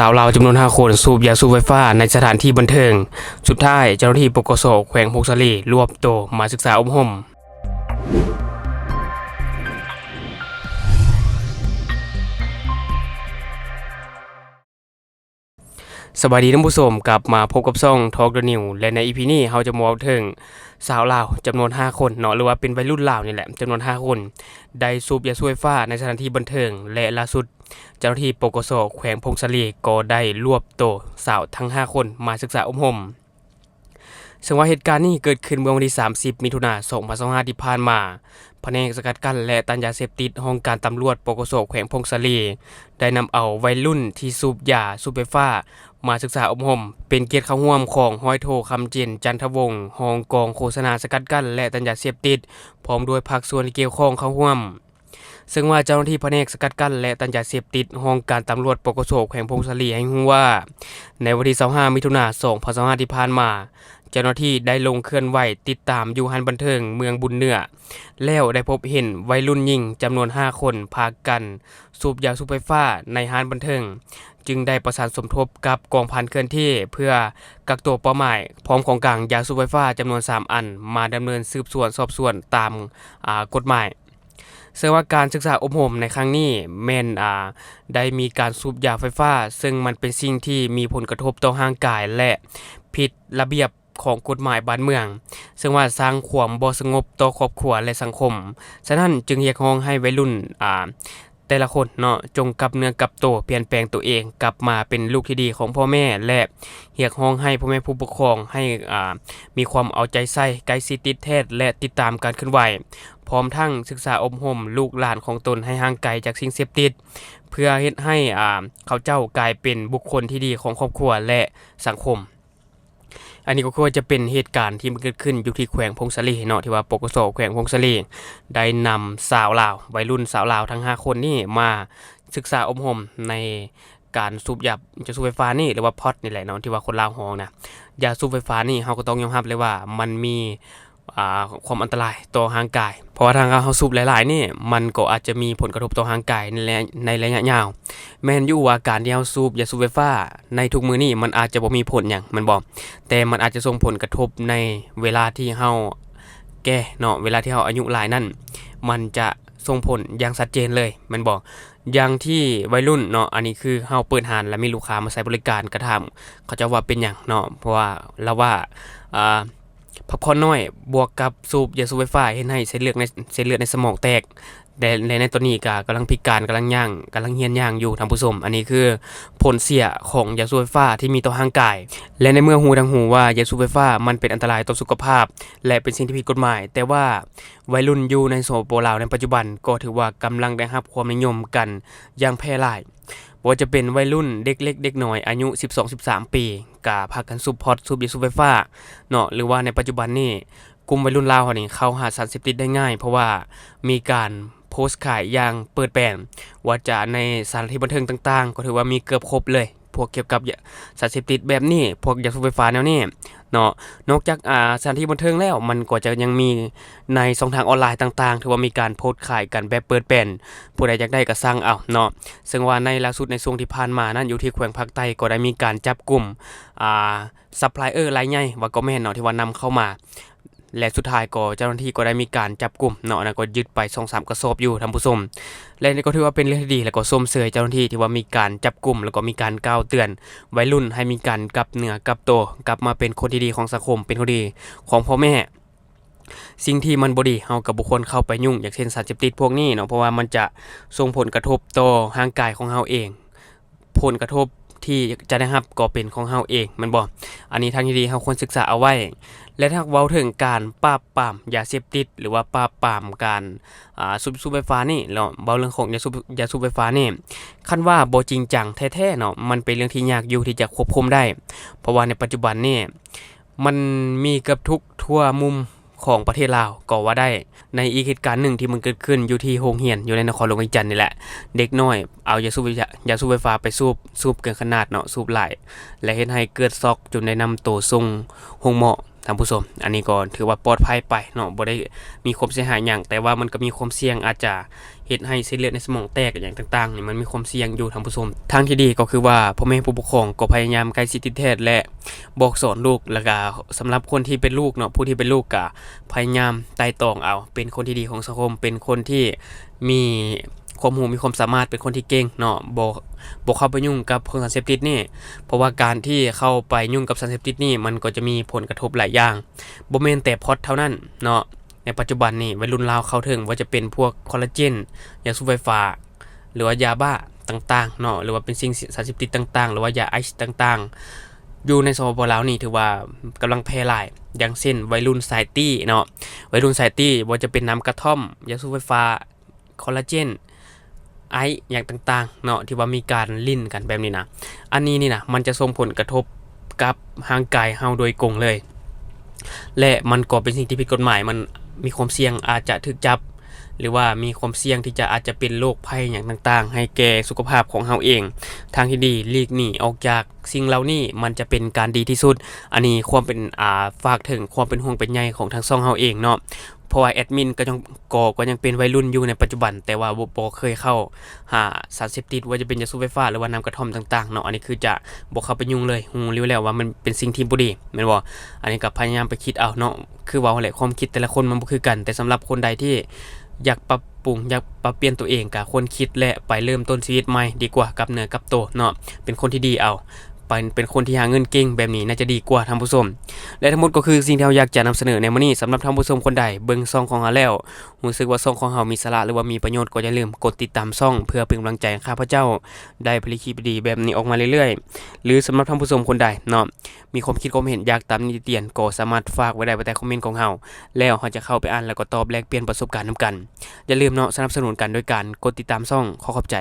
ສາວລາວຈຳນວນຫ້າຄົນສູບຢາສູບໄຟຟ້າໃນສະຖານທີ່ບັນເທີງ. ສຸດທ້າຍເຈົ້າໜ້າທີ່ ປກສ ແຂວງຜົ້ງສາລີ ລວບໂຕມາສຶກສາອົບຮົມ. ສະບາຍດີທ່ານຜູ້ຊົມ, ກັບມາພົບກັບຊ່ອງ Talk the News ແລະ ໃນ ອີ ພີ ນີ້ເຮົາຈະມາເວົ້າເຖິງສາວລາວຈຳນວນຫ້າຄົນເນາະ ຫຼືວ່າເປັນໄວລຸ້ນລາວນີ້ແຫຼະ ຈຳນວນຫ້າຄົນ ໄດ້ສູບຢາສູບໄຟຟ້າໃນສະຖານທີ່ບັນເທີງ ແລະ ລ່າສຸດເຈົ້າໜ້າທີ່ ປກສ ແຂວງຜົ້ງສາລີ ກໍໄດ້ລວບໂຕສາວທັງຫ້າຄົນມາສຶກສາອົບຮົມ. ເຊິ່ງວ່າເຫດການນີ້ເກີດຂຶ້ນເມື່ອວັນທີສາມສິບ ມິຖຸນາ ສອງພັນຊາວຫ້າ ທີ່ຜ່ານມາ. ພະແນກສະກັດກັ້ນ ແລະ ຕ້ານຢາເສບຕິດ ຫ້ອງການຕຳຫຼວດ ປກສ ແຂວງຜົ້ງສາລີ ໄດ້ນຳເອົາໄວລຸ້ນທີ່ສູບຢາສູບໄຟຟ້າມາສຶກສາອົບຮົມ. ເປັນກຽດເຂົ້າຮ່ວມຂອງຮ້ອຍໂທ ຄຳເຈນ ຈັນທະວົງ ຮອງກອງໂຄສະນາສະກັດກັ້ນ ແລະ ຕ້ານຢາເສບຕິດ ພ້ອມດ້ວຍພາກສ່ວນທີ່ກ່ຽວຂ້ອງເຂົ້າຮ່ວມ. ເຊິ່ງວ່າເຈົ້າໜ້າທີ່ພະແນກສະກັດກັ້ນ ແລະ ຕ້ານຢາເສບຕິດ ຫ້ອງການຕຳຫຼວດ ປກສ ແຂວງຜົ້ງສາລີ ໃຫ້ຮູ້ວ່າ ໃນວັນທີຊາວຫ້າ ມິຖຸນາ ສອງພັນຊາວຫ້າ ທີ່ຜ່ານມາ, ເຈົ້າໜ້າທີ່ໄດ້ລົງເຄື່ອນໄຫວຕິດຕາມຢູ່ຮ້ານບັນເທີງເມືອງບຸນເໜືອ ແລ້ວໄດ້ພົບເຫັນໄວລຸ້ນຍິງຈຳນວນຫ້າຄົນພາກັນສູບຢາສູບໄຟຟ້າໃນຮ້ານບັນເທີງ, ຈຶ່ງໄດ້ປະສານສົມທົບກັບກອງພັນເຄື່ອນທີ່ ເພື່ອກັກຕົວເປົ້າໝາຍ ພ້ອມຂອງກາງຢາສູບໄຟຟ້າຈຳນວນສາມອັນ ມາດຳເນີນສືບສວນສອບສວນຕາມ ອາ ກົດໝາຍ. ເຊິ່ງວ່າການສຶກສາອົບຮົມໃນຄັ້ງນີ້ແມ່ນ ອາ ໄດ້ມີການສູບຢາໄຟຟ້າ ເຊິ່ງມັນເປັນສິ່ງທີ່ມີຜົນກະທົບຕໍ່ຮ່າງກາຍ ແລະ ຜິດລະບຽບຂອງກົດໝາຍບ້ານເມືອງ, ເຊິ່ງວ່າສ້າງຄວາມບໍ່ສະຫງົບຕໍ່ຄອບຄົວ ແລະ ສັງຄົມ. ສະນັ້ນຈຶ່ງຮຽກຮ້ອງໃຫ້ໄວລຸ້ນ ອາ ແຕ່ລະຄົນເນາະ ຈົ່ງກັບເນື້ອກັບໂຕ, ປ່ຽນແປງໂຕເອງກັບມາເປັນລູກທີ່ດີຂອງພໍ່ແມ່ ແລະ ຮຽກຮ້ອງໃຫ້ພໍ່ແມ່ຜູ້ປົກຄອງໃຫ້ ອາ ມີຄວາມເອົາໃຈໃສ່, ໃກ້ຊິດຕິດແທດ ແລະ ຕິດຕາມການເຄື່ອນໄຫວ, ພ້ອມທັງສຶກສາອົບຮົມລູກຫຼານຂອງຕົນໃຫ້ຫ່າງໄກຈາກສິ່ງເສບຕິດ ເພື່ອເຮັດໃຫ້ ອາ ເຂົາເຈົ້າກາຍເປັນບຸກຄົນທີ່ດີຂອງຄອບຄົວ ແລະ ສັງຄົມ. ອັນນີ້ກໍຄືວ່າຈະເປັນເຫດການທີ່ມັນເກີດຂຶ້ນຢູ່ທີ່ແຂວງຜົ້ງສາລີເນາະ ທີ່ວ່າ ປກສ ແຂວງຜົ້ງສາລີ ໄດ້ນຳສາວລາວ, ໄວລຸ້ນສາວລາວທັງຫ້າຄົນນີ້ມາສຶກສາອົບຮົມໃນການສູບຢາ ຢາສູບໄຟຟ້ານີ້ ຫຼືວ່າ POD ນີ້ແຫຼະເນາະ ທີ່ວ່າຄົນລາວຮ້ອງນະ. ຢາສູບໄຟຟ້ານີ້ ເຮົາກໍຕ້ອງຍອມຮັບເລີຍວ່າມັນມີ ອ່າ ຄວາມອັນຕະລາຍຕໍ່ຮ່າງກາຍ ເພາະວ່າຖ້າເຮົາສູບຫຼາຍໆນີ້ ມັນກໍອາດຈະມີຜົນກະທົບຕໍ່ຮ່າງກາຍໃນໄລຍະ ໃນໄລຍະຍາວ. ແມ່ນຢູ່ວ່າການທີ່ເຮົາສູບຢາສູບໄຟຟ້າໃນທຸກມື້ນີ້ ມັນອາດຈະບໍ່ມີຜົນຫຍັງ ແມ່ນບໍ່? ແຕ່ມັນອາດຈະສົ່ງຜົນກະທົບໃນເວລາທີ່ເຮົາແກ່ເນາະ, ເວລາທີ່ເຮົາອາຍຸຫຼາຍນັ້ນ ມັນຈະສົ່ງຜົນຢ່າງຊັດເຈນເລີຍ ແມ່ນບໍ່? ຢ່າງທີ່ໄວລຸ້ນເນາະ, ອັນນີ້ຄືເຮົາເປີດຮ້ານ ແລ້ວມີລູກຄ້າມາໃຊ້ບໍລິການ ກໍຖາມເຂົາເຈົ້າວ່າເປັນຫຍັງເນາະ, ເພາະວ່າລາວວ່າ ອ່າ ພັກຜ່ອນໜ້ອຍ ບວກກັບສູບຢາສູບໄຟຟ້າ ເຮັດໃຫ້ເສັ້ນເລືອດໃນ ເສັ້ນເລືອດໃນສະໝອງແຕກ ແລະ ໃນຕອນນີ້ກໍກຳລັງພິການ, ກຳລັງຍ່າງ, ກຳລັງຮຽນຍ່າງຢູ່ທ່ານຜູ້ຊົມ. ອັນນີ້ຄືຜົນເສຍຂອງຢາສູບໄຟຟ້າທີ່ມີຕໍ່ຮ່າງກາຍ ແລະ ໃນເມື່ອຮູ້ທັງຮູ້ວ່າຢາສູບໄຟຟ້າມັນເປັນອັນຕະລາຍຕໍ່ສຸຂະພາບ ແລະ ເປັນສິ່ງທີ່ຜິດກົດໝາຍ, ແຕ່ວ່າໄວລຸ້ນຢູ່ໃນ ສປປ ລາວ ໃນປັດຈຸບັນ ກໍຖືວ່າກຳລັງໄດ້ຮັບຄວາມນິຍົມກັນຢ່າງແຜ່ຫຼາຍ. ບໍ່ວ່າຈະເປັນໄວລຸ້ນເດັກເລັກເດັກນ້ອຍອາຍຸສິບສອງ ສິບສາມປີ ກະພາກັນສູບ POD ສູບຢາສູບໄຟຟ້າເນາະ ຫຼືວ່າໃນປັດຈຸບັນນີ້ ກຸ່ມໄວລຸ້ນລາວເຮົານີ້ເຂົ້າຫາສານເສບຕິດໄດ້ງ່າຍ ເພາະວ່າມີການໂພສຂາຍຢ່າງເປີດແປນ, ວ່າຈະໃນສະຖານທີ່ບັນເທີງຕ່າງໆ ກໍຖືວ່າມີເກືອບຄົບເລີຍ ພວກກ່ຽວກັບສານເສບຕິດແບບນີ້, ພວກຢາສູບໄຟຟ້າແນວນີ້ເນາະ. ນອກຈາກ ອາ ສະຖານທີ່ບັນເທີງແລ້ວ ມັນກໍຈະຍັງມີໃນຊ່ອງທາງອອນລາຍຕ່າງໆ ຖືວ່າມີການໂພສຂາຍກັນແບບເປີດແປນ, ຜູ້ໃດຢາກໄດ້ກໍສັ່ງເອົາເນາະ. ເຊິ່ງວ່າໃນລ່າສຸດໃນຊ່ວງທີ່ຜ່ານມານັ້ນ ຢູ່ທີ່ແຂວງພາກໃຕ້ກໍໄດ້ມີການຈັບກຸມ ອາ ຊັບພລາຍເອີລາຍໃຫຍ່ວ່າກໍແມ່ນເນາະ ທີ່ວ່ານຳເຂົ້າມາ ແລະ ສຸດທ້າຍກໍເຈົ້າໜ້າທີ່ກໍໄດ້ມີການຈັບກຸມເນາະ, ອັນນັ້ນກໍຍຶດໄປສອງສາມກະສອບຢູ່ທ່ານຜູ້ຊົມ. ແລະ ນີ້ກໍຖືວ່າເປັນເລື່ອງທີ່ດີ ແລະ ກໍຊົມເຊີຍເຈົ້າໜ້າທີ່ທີ່ວ່າມີການຈັບກຸມ ແລ້ວກໍມີການກ່າວເຕືອນໄວລຸ້ນໃຫ້ມີການກັບເນື້ອກັບໂຕ, ກັບມາເປັນຄົນທີ່ດີຂອງສັງຄົມ, ເປັນຄົນດີຂອງພໍ່ແມ່. ສິ່ງທີ່ມັນບໍ່ດີ ເຮົາກໍບໍ່ຄວນເຂົ້າໄປຫຍຸ້ງ, ຢ່າງເຊັ່ນ ສານເສບຕິດພວກນີ້ເນາະ, ເພາະວ່າມັນຈະສົ່ງຜົນກະທົບຕໍ່ຮ່າງກາຍຂອງເຮົາເອງ, ຜົນກະທົບທີ່ຈະໄດ້ຮັບກໍເປັນຂອງເຮົາເອງ ແມ່ນບໍ່? ອັນນີ້ທາງທີ່ດີເຮົາຄວນສຶກສາເອົາໄວ້. ແລະ ຖ້າເວົ້າເຖິງການປາບປາມຢາເສບຕິດ ຫຼືວ່າປາບປາມການ ອ່າ ສູບ ສູບໄຟຟ້ານີ້ເນາະ, ເວົ້າເລື່ອງຂອງຢາສູບ ຢາສູບໄຟຟ້ານີ້ ຄັນວ່າບໍ່ຈິງຈັງແທ້ໆເນາະ, ມັນເປັນເລື່ອງທີ່ຍາກຢູ່ທີ່ຈະຄວບຄຸມໄດ້, ເພາະວ່າໃນປັດຈຸບັນນີ້ ມັນມີເກືອບທຸກທົ່ວມຸມຂອງປະເທດລາວກໍວ່າໄດ້. ໃນອີກເຫດການໜຶ່ງທີ່ມັນເກີດຂຶ້ນຢູ່ທີ່ໂຮງຮຽນ ຢູ່ໃນນະຄອນຫຼວງວຽງຈັນນີ້ແຫຼະ, ເດັກນ້ອຍເອົາຢາສູບ ຢາ ຢາສູບໄຟຟ້າໄປສູບ, ສູບເກີນຂະໜາດເນາະ, ສູບຫຼາຍ ແລະ ເຮັດໃຫ້ເກີດຊັອກຈົນໄດ້ນຳໂຕສົ່ງໂຮງໝໍ. ທ່ານຜູ້ຊົມ. ອັນນີ້ກໍຖືວ່າປອດໄພໄປເນາະ ບໍ່ໄດ້ມີຄວາມເສຍຫາຍຫຍັງ, ແຕ່ວ່າມັນກໍມີຄວາມສ່ຽງ ອາດຈະເຮັດໃຫ້ເສັ້ນເລືອດໃນສະໝອງແຕກ ອີ່ຫຍັງຕ່າງໆນີ້ ມັນມີຄວາມສ່ຽງຢູ່ ທ່ານຜູ້ຊົມ. ທາງທີ່ດີກໍຄືວ່າ ພໍ່ແມ່ຜູ້ປົກຄອງກໍພະຍາຍາມໃກ້ຊິດຕິດແທດ ແລະ ບອກສອນລູກ, ແລ້ວກະສຳລັບຄົນທີ່ເປັນລູກເນາະ ຜູ້ທີ່ເປັນລູກກະພະຍາຍາມໄຕ່ຕອງເອົາ ເປັນຄົນທີ່ດີຂອງສັງຄົມ ເປັນຄົນທີ່ມີຄວາມຮູ້ ມີຄວາມສາມາດ ເປັນຄົນທີ່ເກັ່ງເນາະ ບໍ່ ບໍ່ເຂົ້າໄປຫຍຸ້ງກັບພວກສານເສບຕິດນີ້ ເພາະວ່າການທີ່ເຂົ້າໄປຫຍຸ້ງກັບສານເສບຕິດນີ້ ມັນກໍຈະມີຜົນກະທົບຫຼາຍຢ່າງ ບໍ່ແມ່ນແຕ່ພອດເທົ່ານັ້ນເນາະ. ໃນປັດຈຸບັນນີ້ ໄວລຸ້ນລາວເຂົ້າເຖິງ ບໍ່ວ່າຈະເປັນພວກຄໍລາເຈນ, ຢາສູບໄຟຟ້າ ຫຼືວ່າຢາບ້າຕ່າງໆເນາະ ຫຼືວ່າເປັນສິ່ງ ສານເສບຕິດຕ່າງໆ ຫຼືວ່າຢາໄອສ໌ຕ່າງໆ ຢູ່ໃນ ສປປ ລາວນີ້ ຖືວ່າກຳລັງແຜ່ຫຼາຍ. ຢ່າງເຊັ່ນ ໄວລຸ້ນສາຍຕີ້ເນາະ ໄວລຸ້ນສາຍຕີ້ ບໍ່ວ່າຈະເປັນນ້ຳກະທ່ອມ, ຢາສູບໄຟຟ້າ, ຄໍລາເຈນ, ໄອສ໌ ຫຍັງຕ່າງໆເນາະ ທີ່ວ່າມີການຫຼິ້ນກັນແບບນີ້ນະ. ອັນນີ້ນີ້ນະ ມັນຈະສົ່ງຜົນກະທົບກັບຮ່າງກາຍເຮົາໂດຍກົງເລີຍ ແລະ ມັນກໍເປັນສິ່ງທີ່ຜິດກົດໝາຍ, ມັນມີຄວາມສ່ຽງອາດຈະຖືກຈັບ ຫຼືວ່າມີຄວາມສ່ຽງທີ່ຈະ ອາດຈະເປັນໂລກໄພຫຍັງຕ່າງໆ ໃຫ້ແກ່ສຸຂະພາບຂອງເຮົາເອງ. ທາງທີ່ດີ ຫຼີກໜີອອກຈາກສິ່ງເຫຼົ່ານີ້ ມັນຈະເປັນການດີທີ່ສຸດ. ອັນນີ້ຄວາມເປັນ ອ່າ ຝາກເຖິງຄວາມເປັນຫ່ວງເປັນໃຍຂອງທາງຊ່ອງເຮົາເອງເນາະ ເພາະວ່າແອດມິນກໍຍັງ ກໍ ກໍຍັງເປັນໄວລຸ້ນຢູ່ໃນປັດຈຸບັນ, ແຕ່ວ່າບໍ່ ບໍ່ເຄີຍເຂົ້າຫາສານເສບຕິດ ວ່າຈະເປັນຢາສູບໄຟຟ້າ ຫຼືວ່ານ້ຳກະທ່ອມຕ່າງໆເນາະ. ອັນນີ້ຄືຈະບໍ່ເຂົ້າໄປຫຍຸ້ງເລີຍ, ຮູ້ຢູ່ແລ້ວວ່າມັນເປັນສິ່ງທີ່ບໍ່ດີ ແມ່ນບໍ່? ອັນນີ້ກໍພະຍາຍາມໄປຄິດເອົາເນາະ, ຄືເວົ້າຫັ້ນແຫຼະ ຄວາມຄິດແຕ່ລະຄົນມັນບໍ່ຄືກັນ. ແຕ່ສຳລັບຄົນໃດທີ່ຢາກປັບປຸງ ຢາກປັບປ່ຽນຕົວເອງ ກໍຄວນຄິດ ແລະ ໄປເລີ່ມຕົ້ນຊີວິດໃໝ່ດີກວ່າ ກັບເນື້ອກັບໂຕເນາະ, ເປັນຄົນທີ່ດີເອົາ. ເປັນ ເປັນຄົນທີ່ຫາເງິນເກັ່ງແບບນີ້ໜ້າຈະດີກວ່າ ທ່ານຜູ້ຊົມ. ແລະ ທັງໝົດກໍຄືສິ່ງທີ່ເຮົາຢາກຈະນຳສະເໜີໃນມື້ນີ້. ສຳລັບທ່ານຜູ້ຊົມຄົນໃດເບິ່ງຊ່ອງຂອງເຮົາແລ້ວ ຮູ້ສຶກວ່າຊ່ອງຂອງເຮົາມີສາລະ ຫຼືວ່າມີປະໂຫຍດ ກໍຢ່າລືມກົດຕິດຕາມຊ່ອງ ເພື່ອເປັນກຳລັງໃຈໃຫ້ຂ້າພະເຈົ້າໄດ້ຜະລິດຄລິບດີໆແບບນີ້ອອກມາເລື້ອຍໆ. ຫຼື ສຳລັບທ່ານຜູ້ຊົມຄົນໃດເນາະ ມີຄວາມຄິດຄວາມເຫັນ ຢາກຕຳໜິຕິຕຽນ ກໍສາມາດຝາກໄວ້ໄດ້ພາຍໃຕ້ຄອມເມັນຂອງເຮົາ ແລ້ວເຮົາຈະເຂົ້າໄປອ່ານ ແລ້ວກໍຕອບແລກປ່ຽນປະສົບການນຳກັນ. ຢ່າລືມເນາະ ສະໜັບສະໜູນກັນໂດຍການກົດຕິດຕາມຊ່ອງ. ຂໍຂອບໃຈ.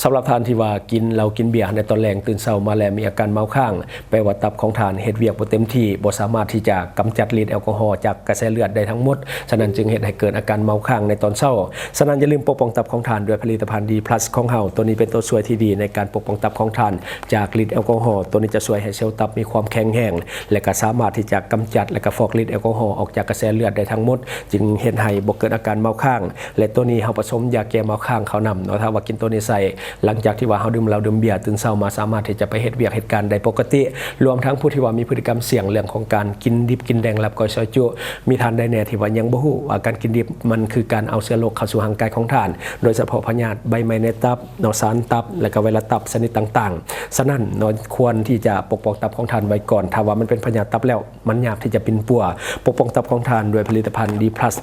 ສຳລັບທ່ານທີ່ວ່າກິນເຫຼົ້າກິນເບຍໃນຕອນແລງ ຕື່ນເຊົ້າມາແລ້ວມີອາການເມົາຄ້າງ ແປວ່າຕັບຂອງທ່ານເຮັດວຽກບໍ່ເຕັມທີ່, ບໍ່ສາມາດທີ່ຈະກຳຈັດລິດແອລກໍຮໍຈາກກະແສເລືອດໄດ້ທັງໝົດ, ສະນັ້ນຈຶ່ງເຮັດໃຫ້ເກີດອາການເມົາຄ້າງໃນຕອນເຊົ້າ. ສະນັ້ນຢ່າລືມປົກປ້ອງຕັບຂອງທ່ານດ້ວຍຜະລິດຕະພັນ ດີພລັສ ຂອງເຮົາ. ໂຕນີ້ເປັນໂຕຊ່ວຍທີ່ດີໃນການປົກປ້ອງຕັບຂອງທ່ານຈາກລິດແອລກໍຮໍ. ໂຕນີ້ຈະຊ່ວຍໃຫ້ເຊວຕັບມີຄວາມແຂງແຮງ ແລະ ກະສາມາດທີ່ຈະກຳຈັດ ແລະ ກະຟອກລິດແອລກໍຮໍອອກຈາກກະແສເລືອດໄດ້ທັງໝົດ, ຈຶ່ງເຮັດໃຫ້ບໍ່ເກີດອາການເມົາຄ້າງ. ແລະ ໂຕນີ້ເຮົາປະສົມຢາແກ້ເມົາຄ້າງເຂົ້ານຳເນາະ. ຖ້າວ່າກິນໂຕນີ້ໃສ່ ຫຼັງຈາກທີ່ວ່າເຮົາດື່ມເຫຼົ້າດື່ມເບຍ ຕື່ນເຊົ້າມາສາມາດທີ່ຈະໄປເຮັດວຽກເຮັດການໄດ້ປົກກະຕິ. ລວມທັງຜູ້ທີ່ວ່າມີພຶດຕິກຳສ່ຽງເລື່ອງຂອງການກິນດິບກິນແດງ ລາບກ້ອຍ ຊອຍຈຸ, ມີທ່ານໃດແດ່ທີ່ວ່າຍັງບໍ່ຮູ້ວ່າການກິນດິບມັນຄືການເອົາເຊື້ອໂລກເຂົ້າສູ່ຮ່າງກາຍຂອງທ່ານ, ໂດຍສະເພາະພະຍາດໃບໄມ້ໃນຕັບເນາະ, ສານຕັບ ແລະ ກະໄວຣັສຕັບຊະນິດຕ່າງໆ. ສະນັ້ນເນາະ ຄວນທີ່ຈະປົກປ້ອງຕັບຂອງທ່ານໄວ້ກ່ອນ. ຖ້າວ່າມັນເປັນພະຍາດຕັບແລ້ວ ມັນຍາກທີ່ຈະປິ່ນປົວ. ປົກປ້ອງຕັບຂອງທ່ານດ້ວຍຜະລິດຕະພັນ ດີພລັສ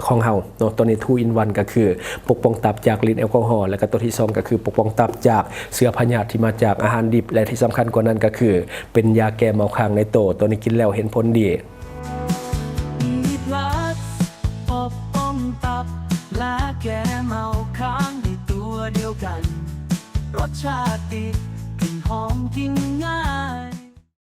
ຂອງເຮົາເນາະ. ໂຕນີ້ ທູອິນວັນ ກໍຄືປົກປ້ອງຕັບຈາກລິດແອລກໍຮໍ, ແລະ ກໍໂຕທີສອງກໍຄືປົກປ້ອງຕັບຈາກເຊື້ອພະຍາດທີ່ມາຈາກອາຫານດິບ ແລະ ທີ່ສຳຄັນກວ່ານັ້ນກໍຄືເປັນຢາແກ້ເມົາຄ້າງໃນໂຕ. ໂຕນີ້ກິນແລ້ວເຫັນຜົນດີ. ມີພລັສ ປົກປ້ອງຕັບ ແລະ ແກ້ເມົາຄ້າງໃນຕົວດຽວກັນ, ລົດຊາດດີ ກິ່ນຫອມ ກິນງ່າຍ.